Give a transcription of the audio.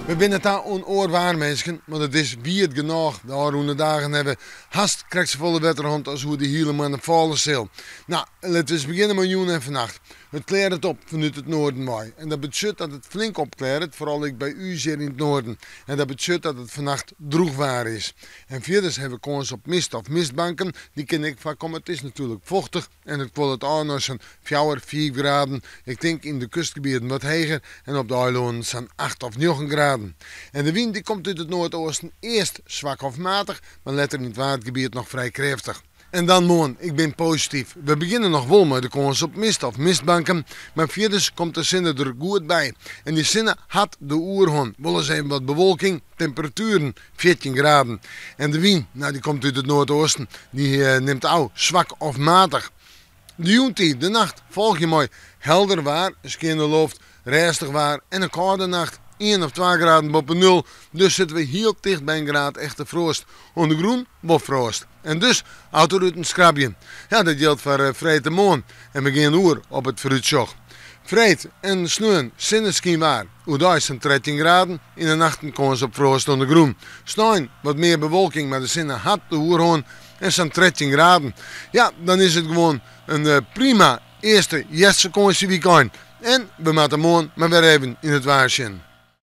We binne ta oan oar waar minsken, want it is wiet genôch. De ôfrûne dagen hawwe we hast krekt safolle wetter hân as oer de hiele moanne falle sil. No, litte we ris begjinne mei jûn en fannacht. It klearret op fanút it noarden wei. En dat betsjut dat it flink opklearret, foaral ek by ús hjir yn it noarden. En dat betsjut dat it fannacht drûch waar is. En fierders hawwe we kâns op mist of mistbanken. Dy kinne ek foarkomme. It is natuerlik fochtich en it kuollet ôf nei sa'n fjouwer, fiif graden. Ik tink yn de kustgebieten wat heger en op de eilânnen sa'n acht of njoggen graden. En de wyn dy komt út it noardeasten earst swak of matich, mar letter yn it Waadgebiet noch frij krêftich. En dan moarn, ik bin posityf. We begjinne noch wol mei de kâns op mist of mistbanken, mar fierders komt de sinne der goed by. En dy sinne hat de oerhân. Wolris even wat bewolking, temperatueren 14 graden. En de wyn, nou dy komt út it noardeasten, dy nimt ôf, swak of matich. De jûntiid, de nacht, folgje mei helder waar, skjinne loft, rêstich waar en in kâlde nacht. Ien of twa graden boppe nul, dus sitte we hiel ticht by in graad echte froast. Oan de grûn wol froast. En dus autoruten skrabje. Ja, dat jildt foar freedtemoarn. En we gean oer op it foarútsjoch. Freed en sneon sinneskynwaar. Oerdei sa'n 13 graden, yn de nachten kâns op froast oan de grûn. Snein wat mear bewolking, mar de sinne hat de oerhân en sa'n 13 graden. Ja, dan is it gewoan in prima earste hjerstfakânsjewykein. En we moatte moarn mar wer even yn it waar sjen.